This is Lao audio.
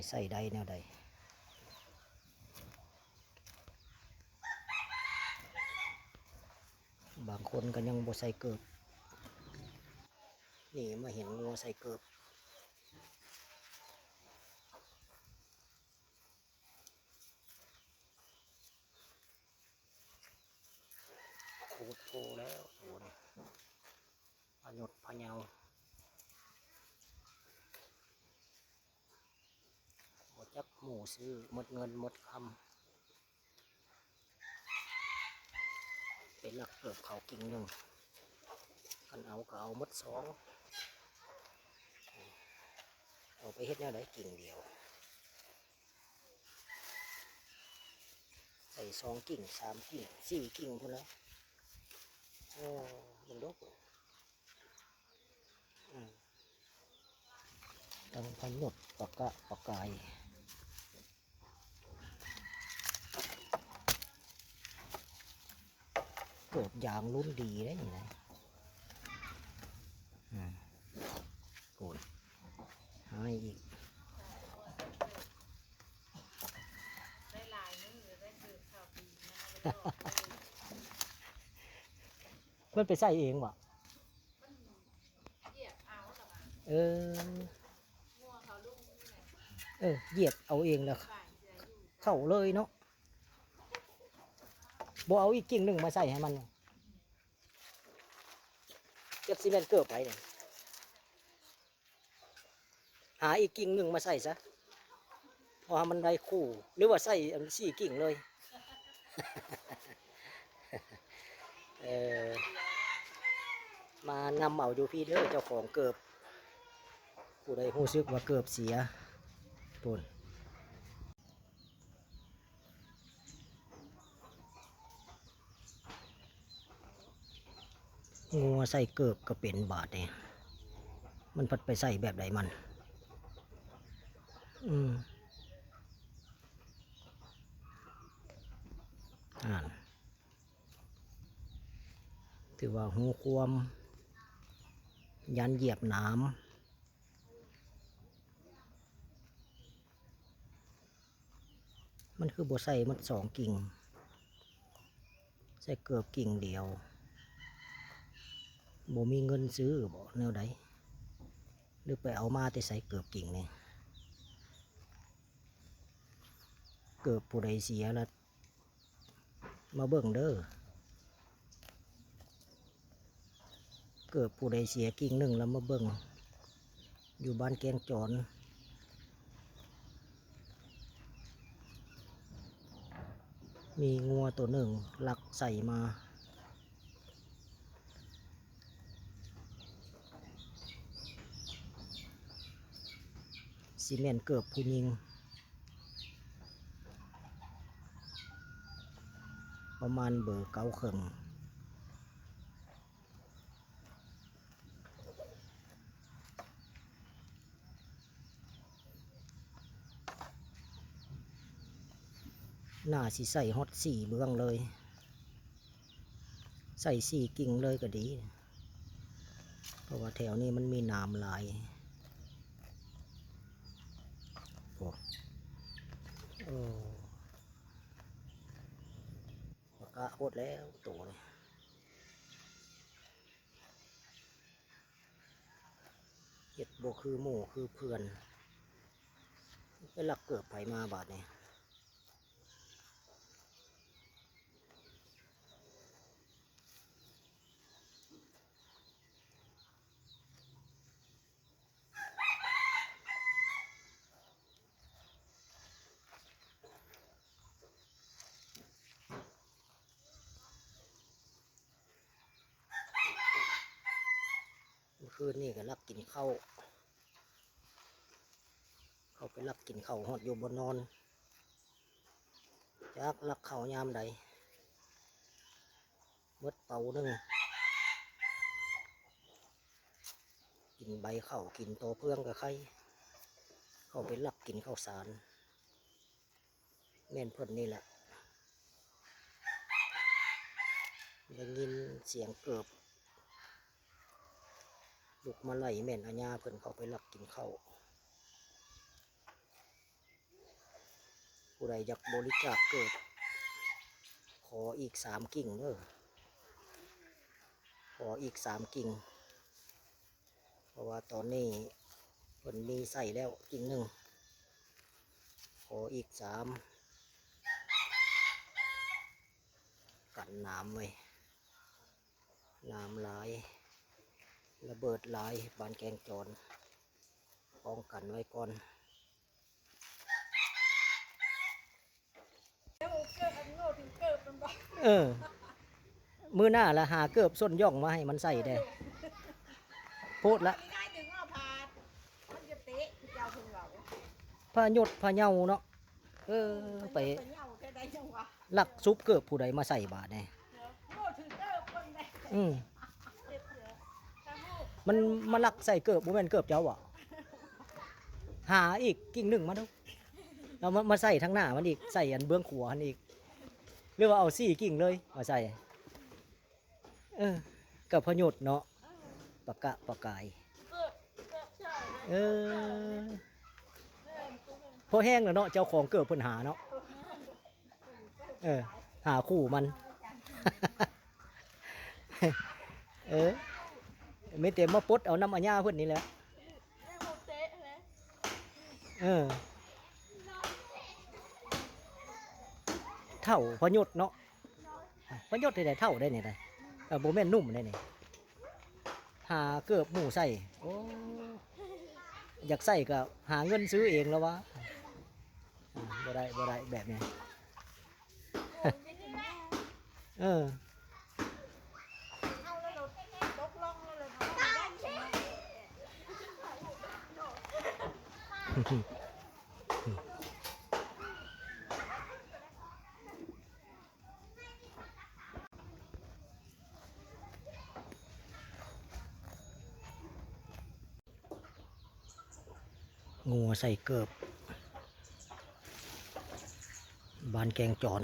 ໃສ່ໄດ້ແນວໃດ? ບາງຄົນກໍຍັງບໍ່ໃສ່ເກີບ. ນີ້ມາເຫັນງົວໃສ່ເກີບ. ຂູດໂພແລ້ວໂຕນີ້ ພະຍົດພະເຍົາ ບໍ່ຈັກໝູ່ຊື້ ໝົດເງິນໝົດຄຳ ໄປລັກເກີບເຂົາກິ່ງໜຶ່ງ ຄັນເອົາກໍເອົາໝົດສອງ ເອົາໄປເຮັດແນວໃດ? ກິ່ງດຽວ ໃສ່ສອງກິ່ງ ສາມກິ່ງ ສີ່ກິ່ງພຸ້ນແຫຼະ. ໂອ້ ເບິ່ງດູ ອືມ ທັງພະຍົດ ປະກະ ປະກາຍ ເກີບຢາງລຸ້ນດີເດ້ນີ້ນະ. ອືມ ໂອ້ຍ ຫາຍອີກ ເພິ່ນໄປໃສ່ເອງບໍ່? ເອີ ເອີ ຢຽບເອົາເອງແລ້ວ ເຂົ້າເລີຍເນາະ. ບໍ່ເອົາອີກກິ່ງໜຶ່ງມາໃສ່ໃຫ້ມັນ ຈັກຊິແມ່ນເກີບໃຜນີ້. ຫາອີກກິ່ງໜຶ່ງມາໃສ່ຊະ ເພາະວ່າມັນໄດ້ຄູ່ ຫຼືວ່າໃສ່ອັນສີ່ກິ່ງເລີຍ. ເອີ ມານຳເອົາຢູ່ພີ້ເດີ ເຈົ້າຂອງເກີບ ຜູ້ໃດຮູ້ສຶກວ່າເກີບເສຍ ພຸ້ນ. ງົວໃສ່ເກີບກໍເປັນບາດນີ້ ມັນພັດໄປໃສ່ແບບໃດມັນ? ອືມ ນັ້ນ ຖືວ່າຮູ້ຄວາມ ຢ້ານຢຽບໜາມ. ມັນຄືບໍ່ໃສ່ໝົດສອງກິ່ງ ໃສ່ເກີບກິ່ງດຽວ? ບໍ່ມີເງິນຊື້ບໍ ແນວໃດ? ຫຼືໄປເອົາມາແຕ່ໃສເກີບກິ່ງນີ້? ເກີບຜູ້ໃດເສຍລະ ມາເບິ່ງເດີ ເກີບຜູ້ໃດເສຍກິ່ງໜຶ່ງລະມາເບິ່ງ ຢູ່ບ້ານແກ້ງຈອນ ມີງົວໂຕໜຶ່ງລັກໃສ່ມາ. ຊິແມ່ນເກີບຜູ້ຍິງ ປະມານເບີເກົ້າເຄິ່ງ. ໜ້າຊິໃສ່ຮອດສີ່ເບື້ອງເລີຍ ໃສ່ສີ່ກິ່ງເລີຍກໍດີ ເພາະວ່າແຖວນີ້ມັນມີໜາມຫຼາຍ. ໂອ້ ໂອ້ ປະກະໂພດແລ້ວໂຕນີ້. ເຮັດບໍ່ຄືໝູ່ຄືເພື່ອນ ໄປລັກເກີບໃຜມາບາດນີ້. ມື້ຄືນນີ້ກໍລັກກິນເຂົ້າ ເຂົ້າໄປລັກກິນເຂົ້າຮອດຢູ່ບ່ອນນອນ ຈັກລັກເຂົ້າຍາມໃດ ໝົດເປົາໜຶ່ງ ກິນໃບເຂົ້າ ກິນຕໍເຟືອງກໍໄຄ ເຂົ້າໄປລັກກິນເຂົ້າສານ. ແມ່ນເພິ່ນນີ້ແຫຼະ ໄດ້ຍິນສຽງເກີບລຸກມາໄລ່ ແມ່ນອາຍາເພິ່ນເຂົ້າໄປລັກກິນເຂົ້າ. ຜູ້ໃດຢາກບໍລິຈາກເກີບ ຂໍອີກສາມກິ່ງເດີ ຂໍອີກສາມກິ່ງ ເພາະວ່າຕອນນີ້ເພິ່ນມີໃຊ້ແລ້ວກິ່ງໜຶ່ງ ຂໍອີກສາມ ກັນນ້ຳໄວ້ ນ້ຳຫຼາຍ ລະເບີດຫຼາຍ ບ້ານແກງຈອນ ປ້ອງກັນໄວ້ກ່ອນ. ເອີ ມື້ໜ້າລະຫາເກີບສົ້ນຢ່ອງມາໃຫ້ມັນໃສ່ແດ່ ໂພດລະ ພະຍົດພະເຍົາເນາະ ເອີ ໄປ ລັກຊຸບເກີບຜູ້ໃດມາໃສ່ບາດນີ້ ອືມ ມັນມາລັກໃສ່ເກີບ ບໍ່ແມ່ນເກີບເຈົ້າບໍ? ຫາອີກກິ່ງໜຶ່ງມາດູ ເອົາມາ ມາໃສ່ທາງໜ້າມັນອີກ ໃສ່ອັນເບື້ອງຂວາຫັ້ນອີກ ຫຼືວ່າເອົາສີ່ກິ່ງເລີຍມາໃສ່ ເອີ ກະພະຍົດເນາະ ປະກະປະກາຍ ເອີ ພໍແຮງແລ້ວເນາະ ເຈົ້າຂອງເກີບເພິ່ນຫາເນາະ ເອີ ຫາຄູ່ມັນ ເອີ ມີແຕ່ມາປົດເອົານຳອາຍາເພິ່ນນີ້ແຫຼະ ເອີ ເຖົ້າພະຍົດເນາະ ພະຍົດໄດ້ເຖົ້າໄດ໋ນີ້ໄດ໋ ເອີ ບໍ່ແມ່ນໜຸ່ມໄດ໋ນີ້ ຫາເກີບໝູ່ໃສ່ ໂອ້ ຢາກໃສ່ກະຫາເງິນຊື້ເອງແລ້ວວະ ອືມ ບໍ່ໄດ້ ບໍ່ໄດ້ແບບນີ້ ເອີ ງົວໃສ່ເກີບ ບ້ານແກງຈອນ